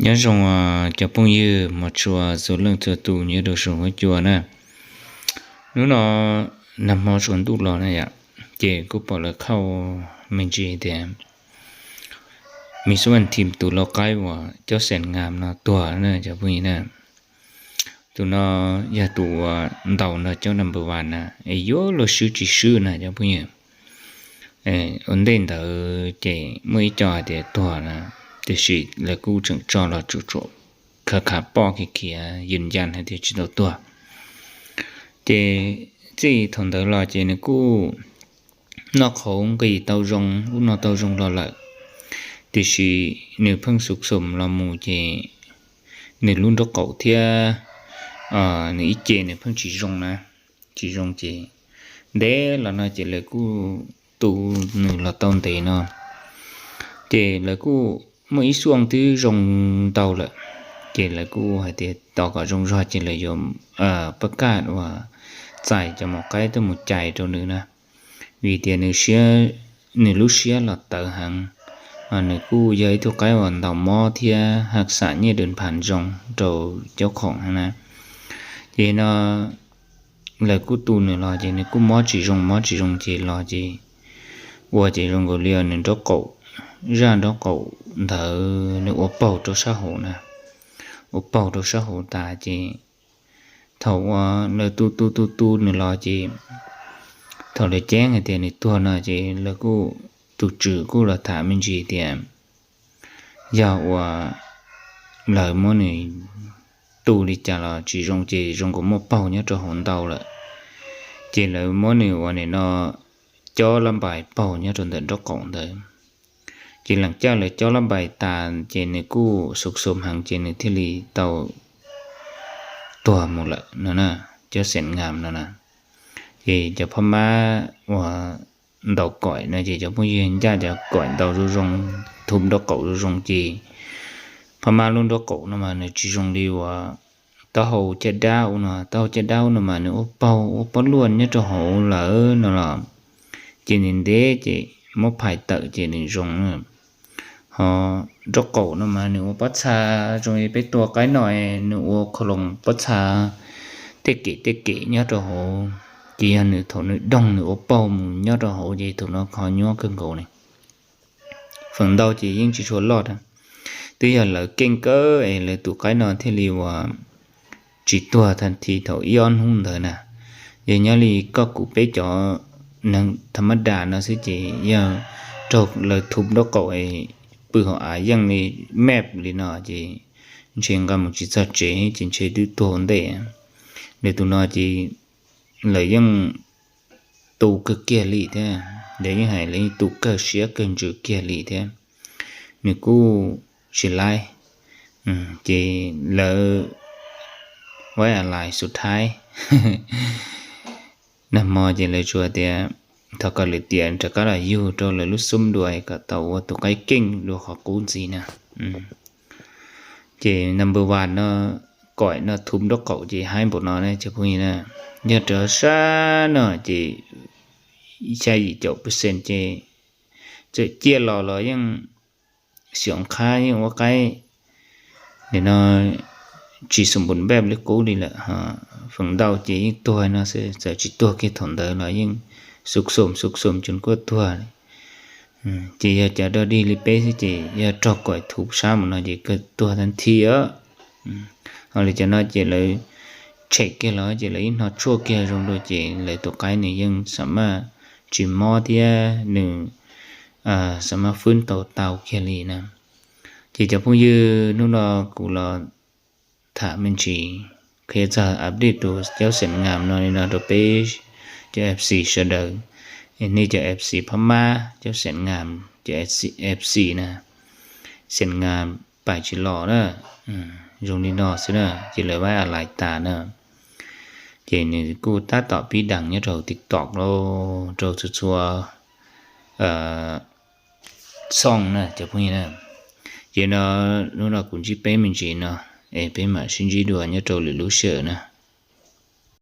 Nyob zoo cov phooj ywg mos tshua txhua leej txhua tus nyob rau saum huab cua na. Hnub no nag hmo tsaus ntuj los na yom, ces kuj pom lawv khauj me ntsis tias Miss Van Thim tus lau qaib uas Cob Xeem Ngam no tuag na cov phooj ywg na. Tus no yog tus uas ntaus nrog Cob Number One na, es yuav luag swb tsis swb na cov phooj ywg. Ua ntej ntawd ces muaj ib co hais tias tuag na, tiam sis lawv kuj tseem tso los tsuam tsuam khav khav poj khiav khiav yws yas hais tias tsis tau tuag. Ces txij thaum ntawd los ces nws kuj noj qhauv nqis tau zoo, kuj noj tau zoo los lawm, tiam sis nws pheej xub xoos los mus ces nws lub nraub qaum thiab nws ib ce nws pheej tsis zoo na, tsis zoo ces ntev los no ces lawv kuj tu nws los tau ntev no, ces lawv kuj muaj ib xuaj twb zoo ntau lawm, ces lawv kuj hais tias tos kom zoo zog ces lawv yuav pab kaj uas txais cov maum qaib tuaj mus cais rau nws na, vim tias nws siab, nws lub siab los tawv heev, nws kuj yog ib tug qaib uas ntaus mob thiab has xam nyiaj dws phas zoo rau caub khoom na. Ces no lawv kuj tu nws los ces nws kuj mob tsis zoo mob tsis zoo ces los ces ua ces zoo nkaus li nws nraub qaum, zaj nraub qaum ntawd nws ua paug rau sab hauv na, ua paug rau sab hauv tas ces thaum uas lawv tu tu tu tu nws los ces thaum lawv ceeb hais tias nws tuag no ces lawv kuj, tus tswv kuj los tham me ntsis tias yog uas lawv muab nws tu li cas los tsis zoo ces zoo nkaus muaj paug nyob rau hauv ntau lawm, ces lawv muab nws ua nim no cob lab npais paug nyob rau ntawm nraub qaum ntawd. Ces leem caj lawv cob lab npais tas ces nws kuj xub xoos heev ces nws thiaj li tau tuag mus lawm no na, Cob Xeem Ngam no na. Ces cov phab mab uas ntaus koim no ces cov phooj ywg ncaj cov koim ntaus zoo zoo, thum nraub qaum zoo zoo ces phab mab lub nraub qaum no mas nws tsis zoo li uas taub hau caj dab ub no, taub hau caj dab ub no mas nws ua paug ua pob luaj nyob rau hauv lawm no los ces nws ntev ces muab phais tawm ces nws zoo. Ho nraub qaum no mas nws ua pob txha zoo li peb tua qaib no, nws ua khau loos pob txha tej kem tej kem nyob rau hauv, ces yog nws thaum nws doog nws ua paug mus nyob rau hauv ces thaum no qhov nyuab kawg nkaus ne. Feem ntau ces yeej tsis tshua loj, twb yog lawv keej kawg es lawv tus qaib no thiaj li uas tsis tuag tag thi thaum ib ob hnub ntawd na. Yog nyob li koj kuv peb cov neeg tham mab das no xwb ces yog raug lawv thum nraub qaum es pw hauv av yeej li meb li no ces ntshe nqa mus tsis txog tsev ces ntshe twb tuag ua ntej. Lawv tus no ces lawv yeej tu kawg kiag li thiab, lawv yeej hais lawv yeej tu kawg siab kawg ntsws kiag li thiab. Nws kuj tsis laib, ces lawv vaib a lais xub thaib nag hmo ces lawv tsuas tias thov kom lwm tiam rov qab los yug rau lawv lub xub dua kom tau ua tus qaib keej dua qhov qub ntxiv na. Ces number one no, koim no thum nraub qaum ces haib npaum no ne cov phooj ywg na. Yog rov sab no ces xya yim caum percent ces txawm ciaj los los yeej xyov qhab yeej ua qaib nim no tsis xum npum npej li qub li lawm. Feem ntau ces yeej tuag no xwb, txawm tsis tuag kiag thaum ntawd los yeej xub xoom xub xoom cus kuj tuag li. Ces yog cov dog dig li peb xwb ces yog raug koim thum sab mus no ces kawg tuag tag nthi os. Ho li cov no ces lawv tshem kiag los ces lawv ib hno tshuaj kiag zoo dua ces lawv tus qaib nws yeej xam maj tsis mob thiab nws xam maj fwb tau tau kiag li na. Ces cov phooj ywg, hnub no kuv los tham me ntsis qhia txog update tus caub xeem ngam no li no rau peb cov F C sawv daws. Nej cov F C phab mab caub xeem ngam, cov F C na, xeem ngam pais tsis los na, zoo li no xwb na, ces lawv vaib a lais tas na. Ces nws kuj tab tom pib deem nyob rau TikTok lauj, rau txhua txhua xoo na cov phooj ywg na. Ces no hnub no kuv ntsib peb me ntsis no, es peb mam sib ntsib dua nyob rau lwm lub sij hawm na.